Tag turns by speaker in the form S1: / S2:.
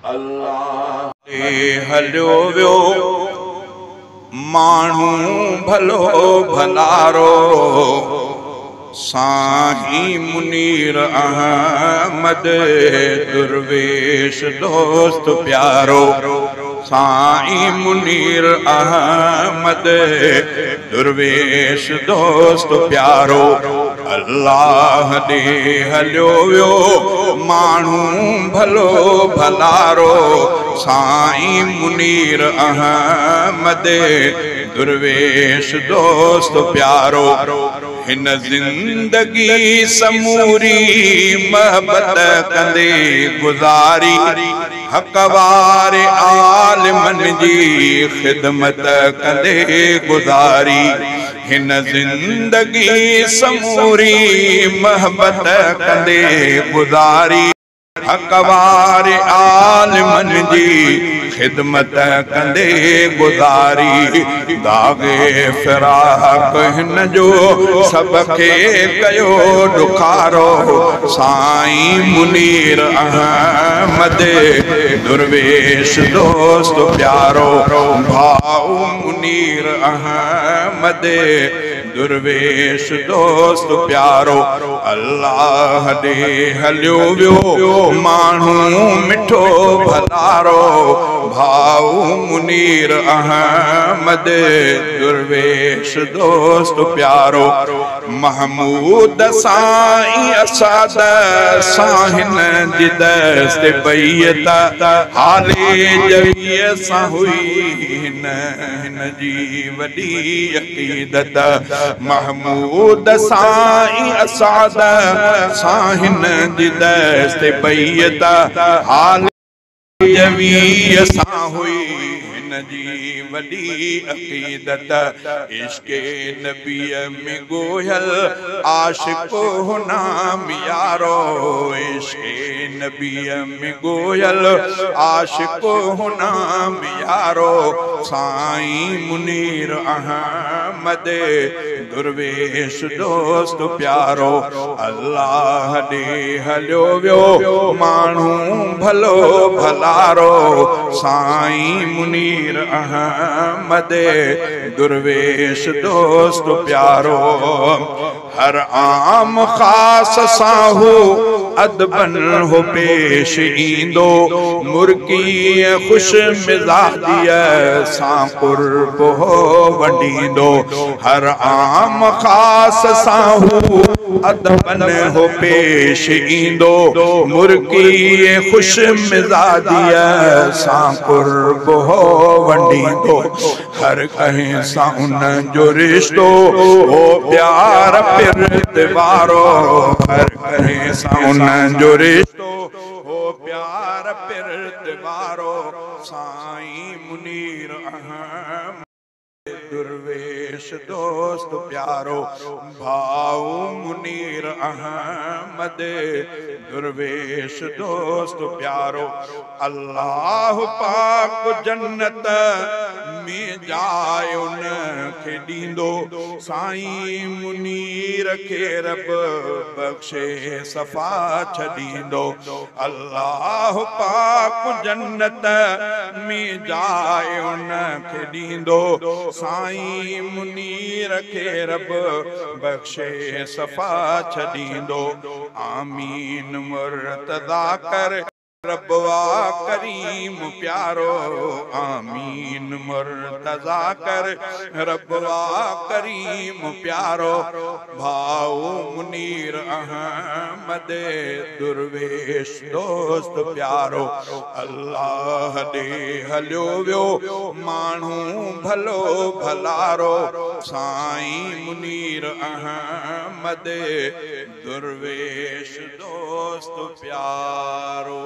S1: अल्लाह हलियो वियो माण्हू भलो भलारो साईं मुनीर अहमद दुर्वेश दोस्त प्यारो साईं मुनीर अहमद दुर्वेश दोस्त प्यारो अल्लाह ॾे हलियो वियो माण्हू भलो भलारो साईं मुनीर अहमद दुर्वेश दोस्त प्यारो। हिन ज़िंदगी समूरी मोहबत कंदे गुज़ारी हक़ वारे आलिमन जी ख़िदमत कंदे गुज़ारी। हिन ज़िंदगी समूरी मोहबत कंदे गुज़ारी हक़ वारे आलिमन जी ख़िदमत कंदे गुज़ारी। दाग़े फिराक हिन जो सभ खे कयो ॾुखारो साईं मुनीर अहमद दुर्वेश दोस्त प्यारो। भाऊ मुनीर अहमद दुर्वेश दोस्त प्यारो। अल्लाह ॾे हलियो वियो माण्हू मिठो भलारो भाऊ मुनीर अहमद दुर्वेश दोस्त प्यारो। महमूद साईं असाद सां हिन जी दस्त बैत हाले जवीअ सां हुई हिन हिन जी वॾी अक़ीदत। महमूद साईं असाद सां हिन जी दस्त बैत हाले जवीअ सां हुई हिन जी वॾी अक़ीदत। इश्क़ नबीअ में गोयल आशिक़ नाम यारो इश्क़ नबीअ में गोयल आशिक़ नाम यारो साईं मुनीर अहमद दुर्वेश दोस्त प्यारो। अल्लाह ॾे हलियो वियो माण्हू भलो भलारो साईं मुनीर अहमद दुर्वेश दोस्त प्यारो। हर आम ख़ास सां हू अदबन हो पेश ईंदो मुर्की ख़ुश मिज़ाजीअ सां क़ुर्ब हो वंडींदो। हर आम ख़ास सां हू अदबन हो पेश ईंदो मुर्की ख़ुश मिज़ाजीअ सां क़ुर्ब हो वंडींदो। हर कंहिं सां उन जो रिश्तो हो प्यार पिरत वारो हर कंहिं सां उन जो रिश्तो हो प्यार पिरत वारो साईं मुनीर अहमद दुर्वेश दोस्त प्यारो। भाऊ मुनीर अहमद दुर्वेश दोस्त प्यारो। अल्लाह पाक जन्नत में जाए उन खे ॾींदो साईं मुनीर खे रब बख़्शे सफ़ा छॾींदो। अल्लाह पाक जन्नत में जाए उन खे ॾींदो साईं मुनीर खे रब बख़्शे सफ़ा छॾींदो। आमीन मुर्तज़ा कर रबवा करीम प्यारो आमीन मुर्तज़ा कर रबवा करीम प्यारो। भाऊ मुनीर अहमद दुर्वेश दोस्त प्यारो। अल्लाह ॾे हलियो वियो माण्हू भलो भलारो साईं मुनीर अहमद दुर्वेश दोस्त प्यारो।